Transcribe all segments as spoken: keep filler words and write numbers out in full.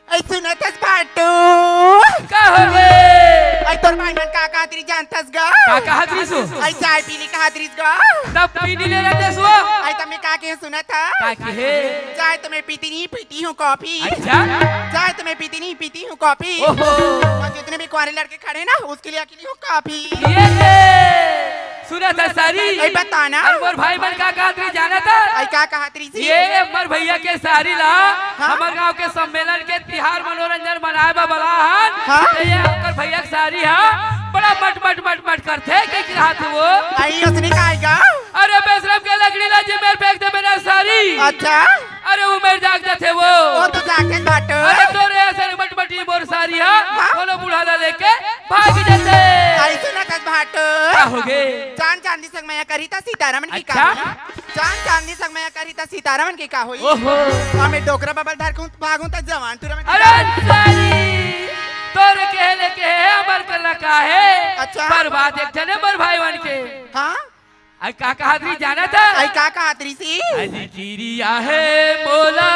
ऐ सुनत हस भाटू? का होगे? ऐ तोर भाई मन का कहत रहिस जानथस गा? का कहत रहिस ओ? ऐ चाय पीनी कहत रहिस गा? तब पीनी ले रहते सो? ऐ त मैं का कहे सुनत हस? का कहे? चाय तो मैं पीती नहीं, पीती हूँ कॉफी। अच्छा? चाय तो मैं पीती नहीं, पीती हूँ कॉफी। ओहो। और जितने भी कुंवारे लड़के खड़े ना, उसके लिए अकेली हूँ कॉफी। ये ले। सुनत हस सारी? ऐ बता ना। अरे मोर भाई मन का कहत रहिस जानत हस? ऐ का कहत रहिस? ये हमर भैया के सारी ला हाँ? हमर गांव के सम्मेलन के तिहार मनोरंजन मनाए बर बला हन। हाँ? त ये ओकर भैया के सारी ह बड़ा मट मट मट मट करथे, कहिके कहत हे वो। ऐ ओसने काय गा? अरे बेसरम के लकड़ी ला जे मेर फेंक दे मेरा सारी। अच्छा? अरे वो मेर जाग जाथे वो। वो तो जागे बाटो। अरे तोरे ऐसे मटमटी मोर सारी ह हाँ? कोनो बूढ़ा ला लेके भाग जाथे। ऐ सुनत हस भाटो? का होगे? चांद चांदी संग मया करही त सीतारामन के अच्छा? का होही? चांद चांदी संग मया करही त सीतारामन के का होही? ओहो। हमें डोकरा बबल धर के भागूं त जवान टूरा मन के अरे का होही? सारी, तोर कहे ले कहे अमर करना का हे? अच्छा। पर बात एक जने बर भाई मन के। हाँ? ऐ का कहत रहिस जानत हस? ऐ का कहत रहिस? अजी किरिया हे मोला।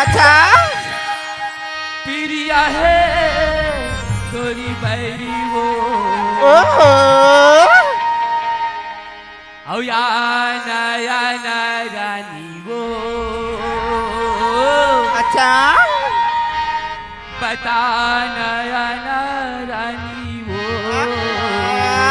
अच्छा। पिरिया हे तोरी बैरी वो। ओहो। अउ या ना, या ना रानी वो। अच्छा। बता ना, या ना रानी वो। आ।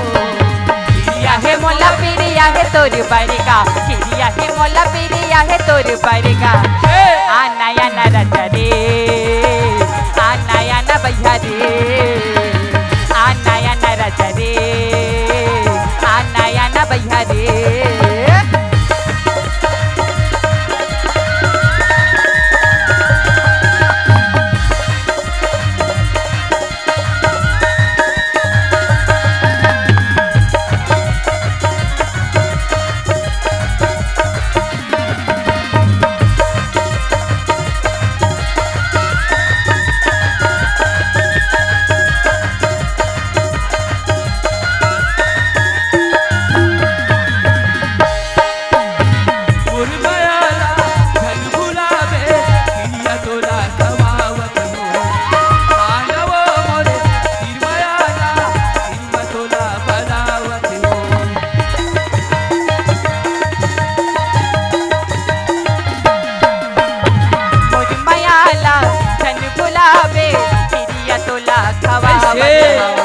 पिरिया हे मोला पिरिया हे तोर बरगा, पिरिया हे मोला पिरिया हे तोर बरगा। हे! आना आना राजा रे, आना आना भैया रे, आना आना राजा रे, आना आना भैया रे। मोर मया ला झन भुलाबे, पिरिया तोला खवावत हंव।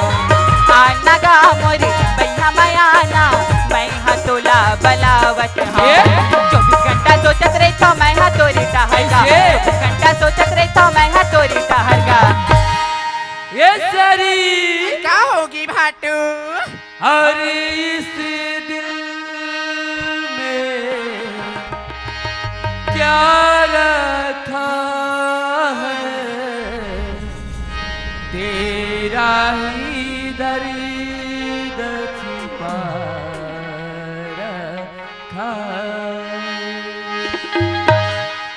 आना गा मोर बइहा मया ना, मैं हा तोला बलावत हंव। चौबीस घंटा सोचत रहिथंव मैं क्या रखा है, तेरा ही दर्द छिपा रखा है,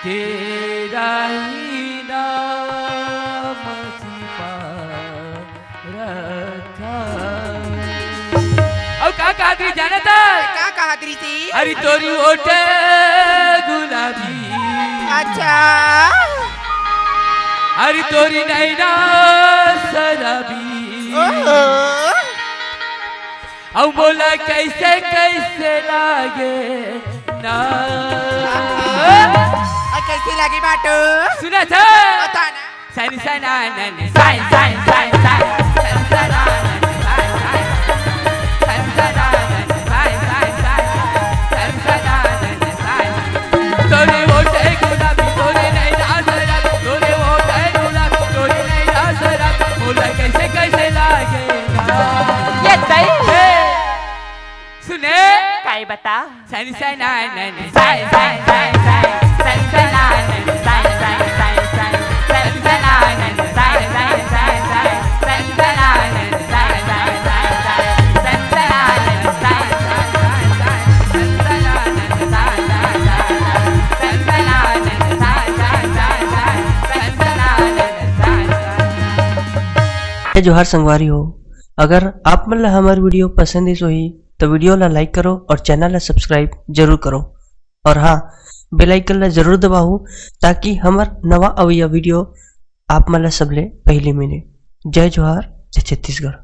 तेरा ही नाम छिपा रखा। अउ का कहत रही जानत हस? का कहत रही थी? अरे तोरी ओठ गुलाबी। अच्छा। अरे तोरी नैना शराबी। ओहो। अउ मोला कैसे कैसे लागे ना। अउ कैसे लागे बाटू? सुनत हस? बता ना। सन सनानन साय साय साय साय, सन सनानन साय साय, सन सनानन साय साय साय, सन सनानन साय। तोरे ओठ गुलाबी, तोरे नैना शराबी, तोरे ओठ गुलाबी, तोरे नैना शराबी, मोला कैसे कैसे लागे ना। ये सही। हे, सुने। काय बता? सन सनानन साय साय साय साय, सन सनानन साय साय साय साय, सन सनानन साय साय साय साय, सन सनानन साय साय साय साय, सन सनानन साय साय साय साय, सन सनानन साय साय साय साय, सन सनानन साय साय साय साय, सन सनानन साय साय। जय जोहार संगवारी हो, अगर आप मन ला हमर वीडियो पसंद आइस होही, तो वीडियो ला लाइक करो और चैनल ला सब्सक्राइब जरूर करो। और हाँ, बेल आइकन ला जरूर दबाओ, ताकि हमर नवा अवइया वीडियो आप मन ला सबले पहले मिले। जय जोहार, जय छत्तीसगढ़।